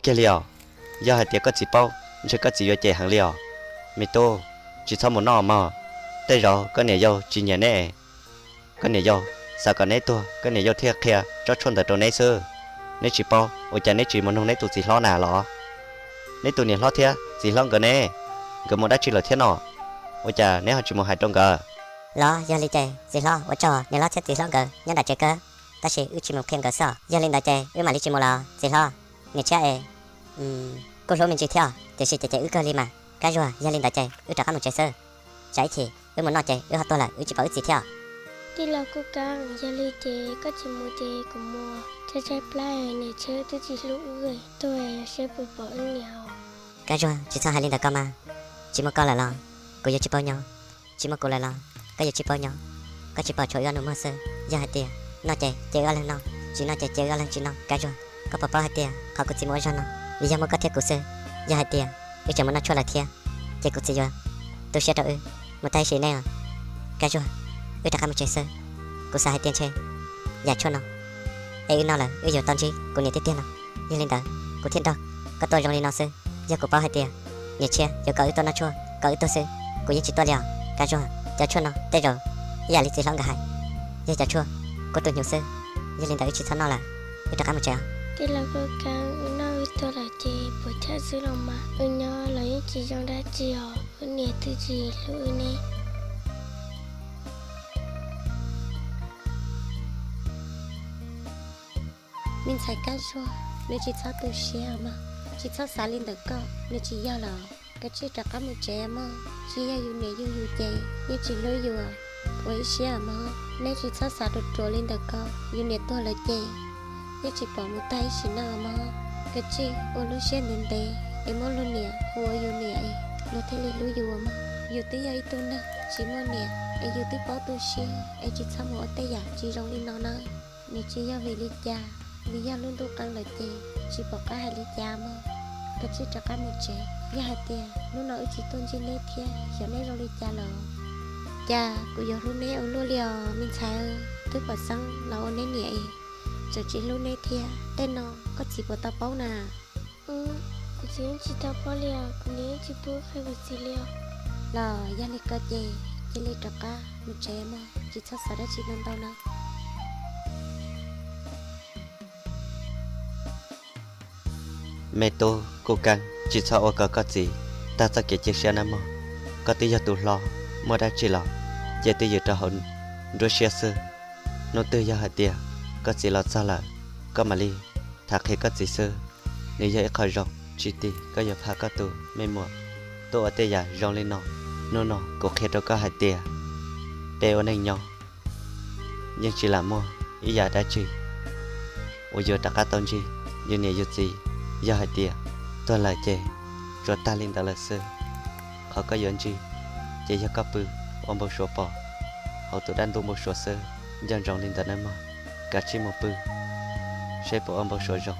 Kiag li os, yog hais tias koj txiv paub, ntshe koj txiv yuav cem heev li os. Me tub, tsis txhob mus noj mog, tej zaum koj niam yau tsis nyiam neb. Koj niam yau xav kom neb tuag, koj niam yau thiaj qhia tsob tshuaj ntawd rau neb xwb. Neb tsis paub, ua cas neb tsis mus nug neb tus txiv hlob na los? Neb tus niam hlob thiab txiv hlob nkawd ne, nkawd mus dab tsi lawm thiab no? Ua cas neb ho tsis mus hais rau nkawd? Los yog li ces txiv hlob, ua tsaug, niam hlob thiab txiv hlob nkawd nyob nram tsev kawg, tab sis wb tsis mus qhia nkawd xwb. Yog li ntawd ces wb mam li tsis mus los txiv hlob. Niam tshiab es kuj hlub me ntsis thiab, tiam sis ces ces wb kawg li mas. Kab Zuag, yog li ntawd ces wb rov qab mus tsev xwb, tsam ib chim wb mus noj ces wb ho tuag lawm wb tsis pom wb txiv thiab. Tij laug Kuj Keeb, yog li ces koj tsis mus ces kuv mus. Tshaib tshaib plab, niam tshiab twb tsis hlub wb, tuag siab puas pom wb niam. Kab Zuag, tsis txhob hais li ntawd ko mas, tsis muaj koj lawm los kuv yuav tsis paub nyob, tsis muaj kuv lawm los koj yuav tsis paub nyob. Koj tsis pom tshuav wb ob nus muag xwb, yog hais tias noj ces cia wb ob leeg noj, tsis noj ces cia wb ob leeg tsis noj. Kab Zuag, koj puas paub hais tias qhov kuv txiv mus ua zog no, vim yog muaj koj thiab kuv xwb. Yog hais tias wb tseem mus noj tshuaj lawm thiab, ces kuv txiv yuav tu siab rau wb mus tag ib sim neej. Kab Zuag, wb rov qab mus tsev xwb, kuv xav hais tias ntshe yam tshuaj no es wb noj lawm wb yuav tau ntsib kuv niam tiag tiag no. Yog li ntawd kuv thiaj nrog koj tuaj zoo li no xwb. Yog kuv paub hais tias niam tshiab yuav kom wb tuaj noj tshuaj kom wb tuag xwb, kuv yeej tsis tuaj li os. Kab Zuag, cov tshuaj no tej zaum ib yam li txiv hlob nkawd hais, yog cov tshuaj kua tus hnyuv xwb. Yog li ntawd wb tsis txhob noj lawm, wb rov qab mus tsev os. Tij laug Kuj Keeb, wb noj wb tuag lawm ces puas chawj xwb los mas, wb nyob los yeej tsis zoo dab tsi os, wb niam twb tsis hlub wb ne. Me ntxhais Kab Zuag, nws tsis txhob tu siab mog, tsis txhob xav li ntawm koj, nws tsis yog lawm. Kav tsij rov qab mus tsev mog, tsis yog yus niam yug yus ces yeej tsis hlub yus ua ib siab mog. Neb tsis txhob xav ruam ruam li ntawm ko, yus niam tuag lawm ces yeej tsis pom mus tag ib sim neej mog. Kav tsij ua lub siab ntev ntev es muab luag niam hu ua yus niam es luag thiaj li hlub yus mog. Yus twb yog ib tug neeg tsis muaj niam es yus twb paub tu siab es tsis txhob mus ua tej yam tsis zoo li no na. Nws tsis yog vim li cas, vim yog lub ntuj qee lawm ces tsis pom qab hais li cas mog. Kav tsij rov qab mus tsev, yog hais tias hnub no wb tsis tuaj ntsib neb thiab xyov neb zoo li cas lawm. Cas kuv yuav hlub neb ua luaj li os me ntxhais, twb pom xeeb los ua neb niam es tseem tsis hlub neb thiab, tej no koj txiv puas tau paub na? Kuv txiv yeej tsis tau paub li os, kuv niam yeej tsis pub qhia kuv txiv li os. Los yog li ko ces cia li rov qab mus tsev mog, tsis txhob xav dab tsi ntau ntau na. Me tub Kuj Keeb, tsis txhob ua kom koj txiv tag txoj kev cia siab nawb mog. Koj twb yog tus hlob, muaj dab tsi los cia twj ywm rau hauv nruab siab xwb. Hnub twg yog hais tias koj txiv los txog lawm, koj mam li tham qhia koj txiv xwb. Nws yog ib qho zoo tsis tig koj yuav phaj koj tus me muam tuaj ua tej yam zoo li no. Hnub no kuv qhia rau koj hais tias peb ua neej nyob yeej tsis lam muaj ib yam dab tsi uas yuav rov qab tau ntsib yus niam yus txiv. Yog hais tias tuag lawm ces tsuas tag li ntawd lawm xwb. Qhov koj yuav ntsib ces yog koj pw ua npau suav pom hauv tus dab ntub npau suav xwb. Nco ntsoov li ntawd nawb mog, kav tsij mus pw seb puas ua npau suav zoo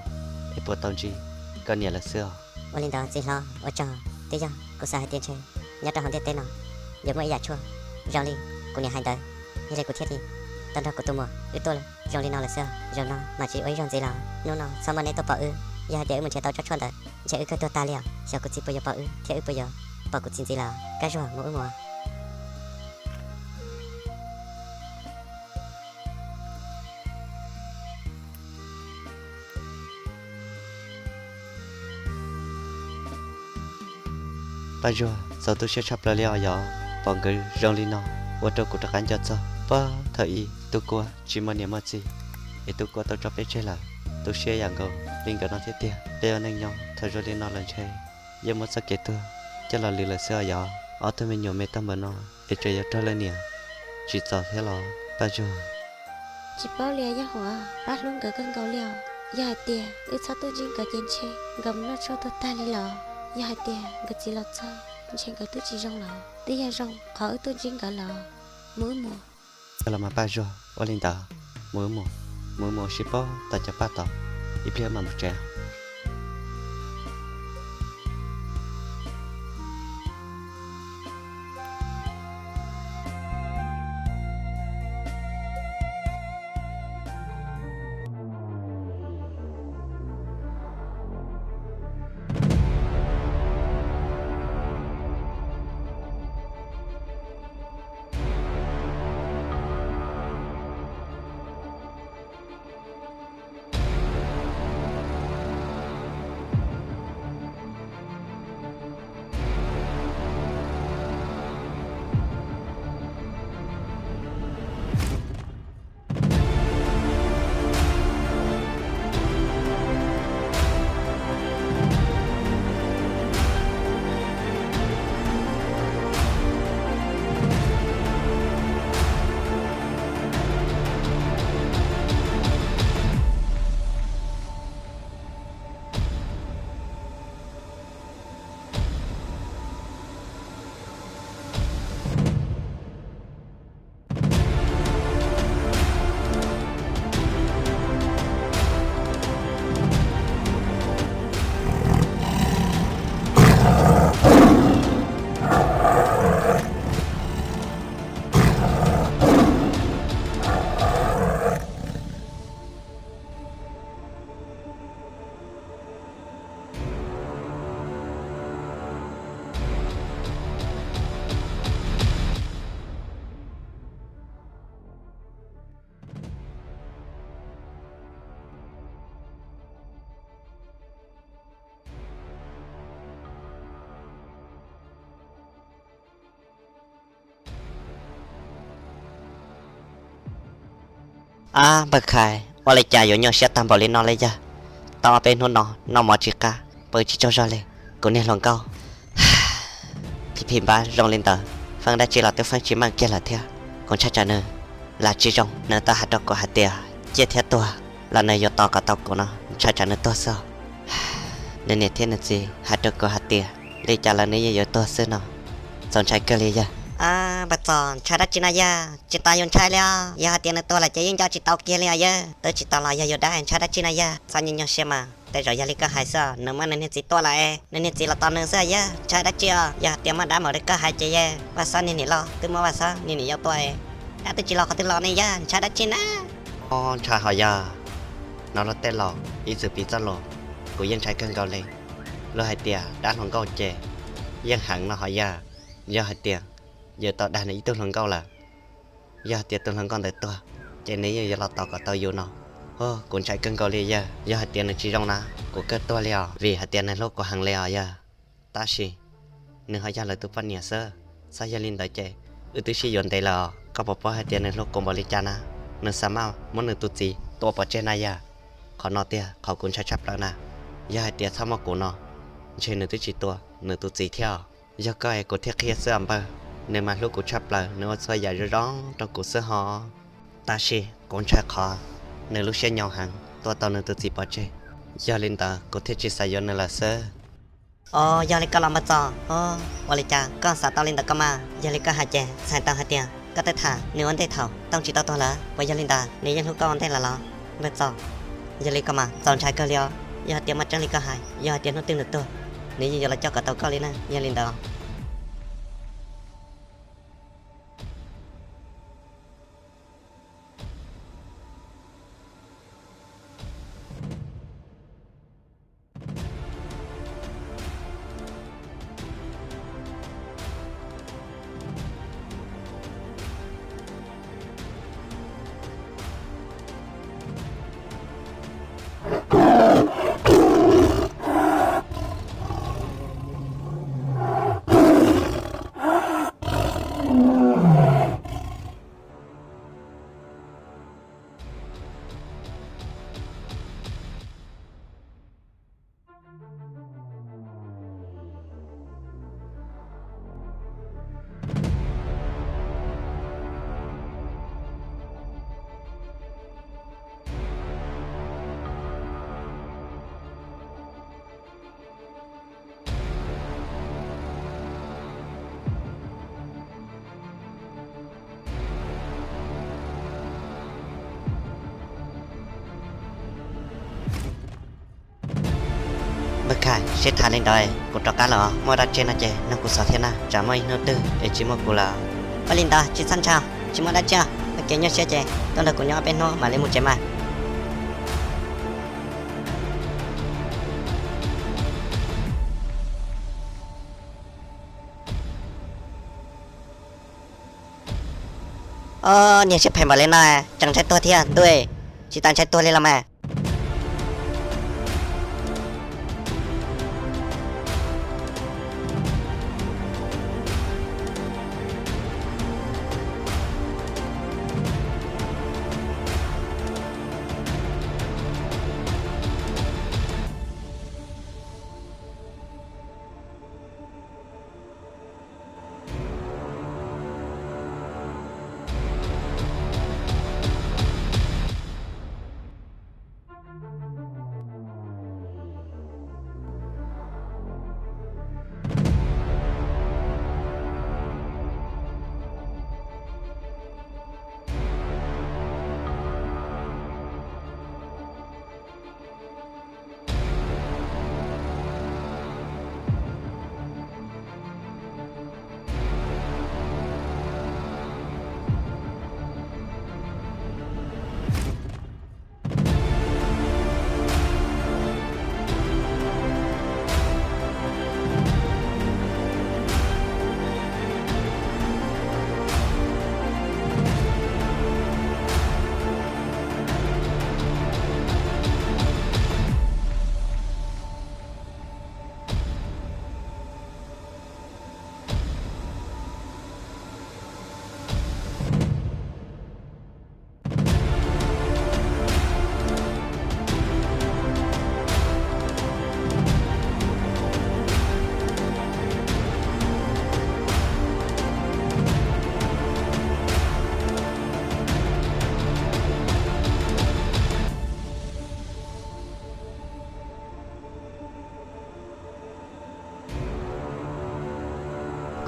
es puas tau ntsib koj niam lawm xwb os. Ua li ntawd txiv hlob ua tsaug, twb yog kuv xav hais tias ntshe nyob rau hauv ntiaj teb no yuav muaj ib yam tshuaj zoo li kuv niam hais ntawd, yog li kuv thiaj li tau nrog kuv tus muam wb tuaj zoo li no lawm xwb. Zaum no mam tsis ua ib zaug ntxiv los, hnub no txhob muaj neb tuaj pom wb. Yog hais tias wb mus nrhiav tau tsob tshuaj ntawd ntshe wb kawg tuag tag li os. Xyov kuv txiv puas yuav pom wb thiab wb puas yuav pom kuv txiv ntxiv lawm. Kab Zuag, mus wb mus. Paj Zuag, txaus tu siab tshaj plaws li os yog pom nkawd zoo li no, ua rau kuv rov qab nco txog puag thaum ub Tub Kuab tsis muaj niam muaj txiv es Tub Kuab tau tso peb tseg lawm. Tu siab yam nkaus li nkawd no thiab tiag. Peb ua neej nyob thaum zoo li no los ntshe yeej muab txoj kev tuag coj los lwm lawm xwb os yog. Ob tug me nyuam me tag npaum no es tseem yuav raug leej niam tsim txom thiab los Paj Zuag? Tsis paub li os, yog hais pab hlub nkawd kawg nkaus li os. Yog hais tias wb txhob tuaj ntsib nkawd ces ntshe nkawd mus noj tshuaj tuag tag li los. Yog hais tias nkawd txiv los txog ntshe nkawd twb tsis zoo los. Twb yog zoo qhov wb tuaj ntsib nkawd los. Mus wb mus. Los mas Paj Zuag, ua li ntawd, mus wb mus. Mus wb mus sib paub tom cov paj tod, ib pliag mam mus tsev. Ab npawg Khais, ua li cas yuav nyuaj siab tag npaum li no li yawg? Tau ob peb hnub no noj mov tsis qab, pw tsis tsaug zog li. Kuv niag hluas nkauj, phim phim npab zoo li ntawd, feeb dab tsi los twb feeb tsis meej kiag lawm thiab. Kuv ntshai tsam nws lam tsis zoo, nws tau hais rau kuv hais tias ciaj thiab tuag los nws yuav tos kom tau kuv no, ntshai tsam nws tuag xwb. Nws niam thiab nws txiv hais rau kuv hais tias li cas los nws yeej yuav tuag xwb no. Txaus ntshai kawg li yawg. Ab npawg Txos, ntshai dab tsi no yawg? Tsis tas yus ntshai li os. Yog hais tias nws tuag lawm ces yeej nco tsis tau kiag li os yawg. Twb tsis tau los yog yus dab, ntshai dab tsi no yawg? Txhob nyuaj nyuaj siab mas, tej zaum yog li koj hais xwb, nws muab nws niag txiv tua lawm es nws niag txiv los tos nws xwb yawg. Ntshai dab tsi os? Yog hais tias muaj dab npaum li koj hais ces yawg, Vaj Xob niag niam loj twb muab Vaj Xob niag niam yau tua es dab twb tsis los qhov twg los ne yawg, ntshai dab tsi na? Ob ntshai hos yawg, hnov luag tej laus ib txwm piv txoj lus, kuv yeej ntshai kawg nkaus li. Luag hais tias dab hluas nkauj ces yeej heev no hos yawg. Yog hais tias yus tau dag nws ib tug hluas nkauj lawm, yog hais tias tus hluas nkauj ntawd tuag, ces nws yeej yuav los tos kom tau yus no. Kuv ntshai kawg nkaus li yawg, yog hais tias nws tsis zoo na, kuv kawg tuag li os, vim hais tias nws hlub kuv heev li os yawg. Tab sis nws ho yog lawv tus poj niam xwb, txhob yog li ntawd ces wb twb sib yuav ntev lawm os. Koj puas paub hais tias nws hlub kuv npaum li cas na? Nws xa maj muab nws tus txiv tua pov tseg na yawg. Qhov no tiag qhov kuv ntshai tshaj plaws na. Yog hais tias txhob muaj kuv no, ntshe nws twb tsis tua nws tus txiv thiab os. Yog koj es kuv thiaj qhia xwb os npawg, nws mas hlub kuv tshaj plaws, nws ua txhua yam zoo zoo rau kuv xwb hos. Tab sis kuv ntshai qhov nws lub siab nyau heev tua tau nws tus txiv pov tseg, yog li ntawd kuv thiaj tsis xav yuav nws lawm xwb. Os, yog li koj los npawg Txos, ua li cas koj xav tau li ntawd koj mas? Yog li koj hais ces txhais tau hais tias koj twb tham nws ua ntej thaum Tooj tsis tau tuag lawm, puas yog li ntawd? Nws yeej hlub koj ua ntej lawm los npawg Txos? Yog li koj mas txaus ntshai kawg li os. Yog hais tias muaj tseeb li koj hais, yog hais tias hnub twg nws tuag, nws yeej yuav los coj kom tau koj li na, yog li ntawd. Npawg Khais, sib tham li ntawd kuv rov qab lawm os, muaj dab tsi no ces nug kuv xav thiab na, tsam muaj ib hnub twg es tsis muaj kuv lawm. Ua li ntawd tsis txhob ntshai, tsis muaj dab tsi, ua kev nyuaj siab ces tuaj nrog kuv nyob ob peb hnub mam li mus tsev mas. Os, niag siab phem npaum li no, tseem ntshai tuag thiab ntuj, tsis tas ntshai tuag li los mas.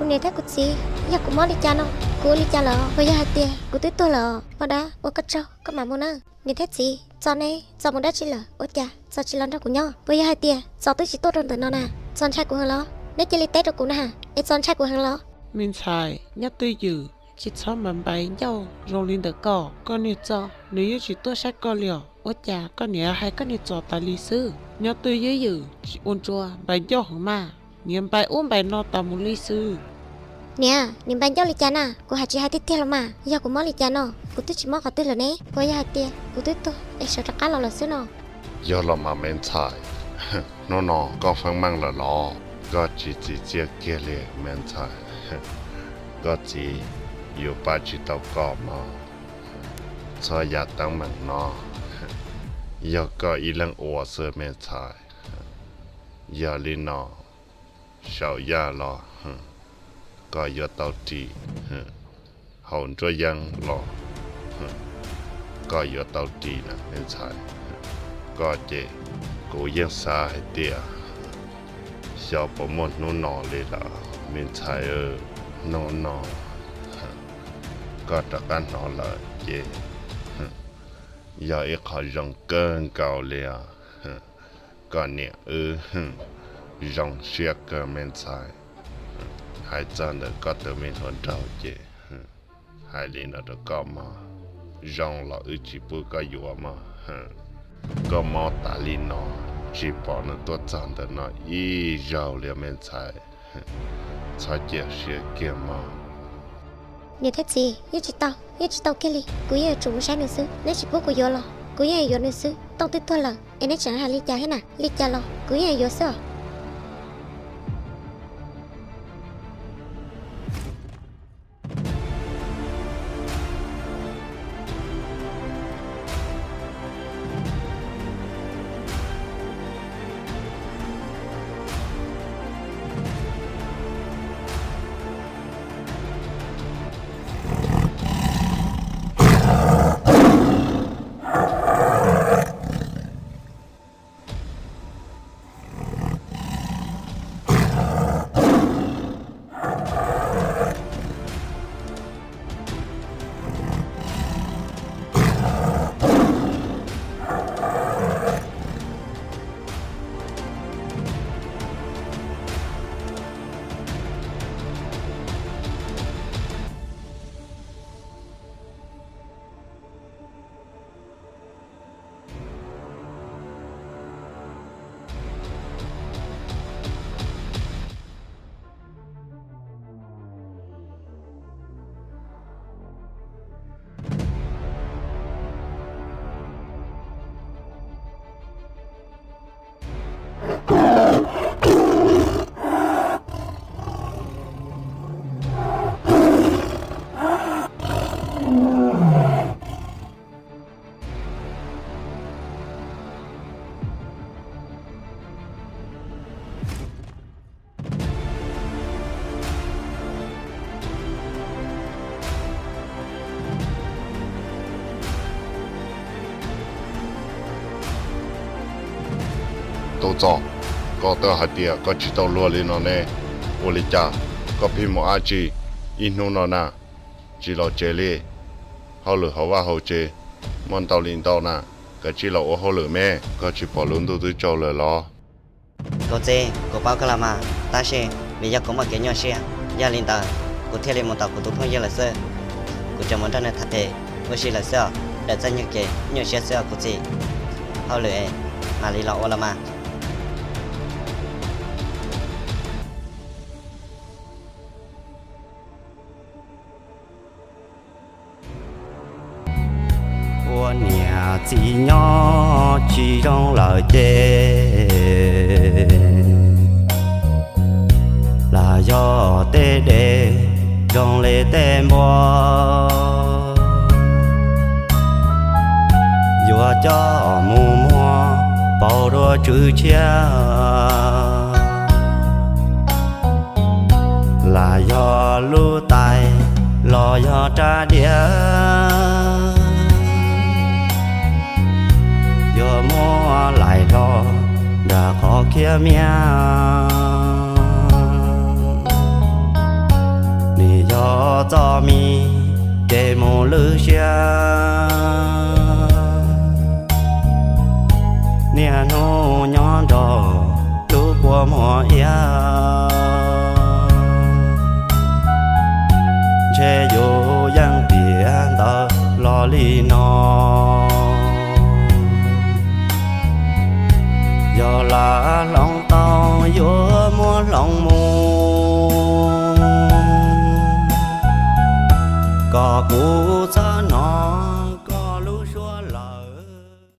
Kuv niam thiab kuv txiv, yog kuv mob li cas no? Kuv ua li cas lawm? Puas yog hais tias kuv twb tuag lawm os? Poj dab, ua koj tsaug, koj mam mus na. Niam thiab txiv, Txos ne? Txos mus dab tsi lawm? Ua cas Txos tsis los nrog kuv nyob? Puas yog hais tias Txos twb tsis tuaj rau ntawm no na? Txos ntshai kuv heev los? Neb cia li teb rau kuv na has, es Txos ntshai kuv heev los? Me ntxhais, nyob twj ywm, tsis txhob mas npais ncauj zoo li ntawm koj. Koj niag Txos nws yeej tsis tuaj saib koj li os. Ua cas koj niam hais koj niag Txos tas li xwb? Nyob twj ywm, tsis ua ntsuag, npais ncauj heev mas, niaj npais ub npais no tas mus li xwb. Niam, niam npais ncauj li cas na? Kuv hais tsis hais tiag tiag los mas. Yog kuv mob li cas no? Kuv twb tsis mob qhov twg lawm ne. Puas yog hais tias kuv twb tuag es sawv rov qab los lawm xwb no? Yog los mas me ntxhais, hnub no koj feeb meej lawm los? Koj tsis txim txiaj kiag li me ntxhais. Koj txiv yuav pab tsis tau koj mog. Txhob ya teeb meem no, yog koj ib leeg ua xwb me ntxhais. Yog li no, saum yaj los koj yuav tau ris, haus nruab yeeb los koj yuav tau ris na me ntxhais. Koj ces kuv yeej xav hais tias xyov puas muaj hnub no li lawm me ntxhais. Hnub no koj rov qab hnov lawm ces yog ib qho zoo kawg nkaus li os. Koj niam wb zoo siab kawg me ntxhais. Hais txog ntawm koj tus me hluas nraug ces hais li no rau koj mog, zoo los wb tsis pub koj yuav mog. Koj mob tas li no, tsis pom nws tuaj txog ntawm no ib zaug li me ntxhais. Txhob cia siab kiag mog. Niam thiab txiv, yeej tsis tau, yeej tsis tau kiag li. Kuv yeej yuav tsum mus saib nws xwb. Neb tsis pub kuv yuav los kuv yeej yuav nws xwb. Tooj twb tuag lawm es neb tseem hais li cas thiab na? Li cas los kuv yeej yuav xwb os. Tub Txos, koj twb hais tias koj tsis tau luag li no ne, ua li cas koj pheej mus dab tsi ib hnub no na? Tsis los tsev li, hauj lwm hauv vaj hauv tsev muaj ntau li ntau na, kav tsij los ua hauj lwm me. Koj tsis pom lub ntuj twb tsaus lawm los? Kuv txiv, kuv paub koj los mas, tab sis vim yog kuv muaj kev nyuaj siab, yog li ntawd kuv thiaj li mus tom kuv tus phooj ywg lawm xwb. Kuv tseem mus nrog nws tham tes ua si lawm xwb os, daws txoj nyuag kev nyuaj siab xwb os kuv txiv. Hauj lwm es mam li los ua los mas. Ua niam txiv nyob tsis zoo lawm ces, lam yog tej dev zoo li tej npua, yuav coj mus muag pauv dua tswv tshiab, lam yog lub tais los yog rab diav, yuav muab laim hlo nram qhov khiab miab. txoj me kev mus lwj siab. Niaj hnub nyob nrog lub kua muag iab, ntshe yus yeej tiav ntawd los li no. Yog lam hloov tau yuav muab hloov mus, kom kuv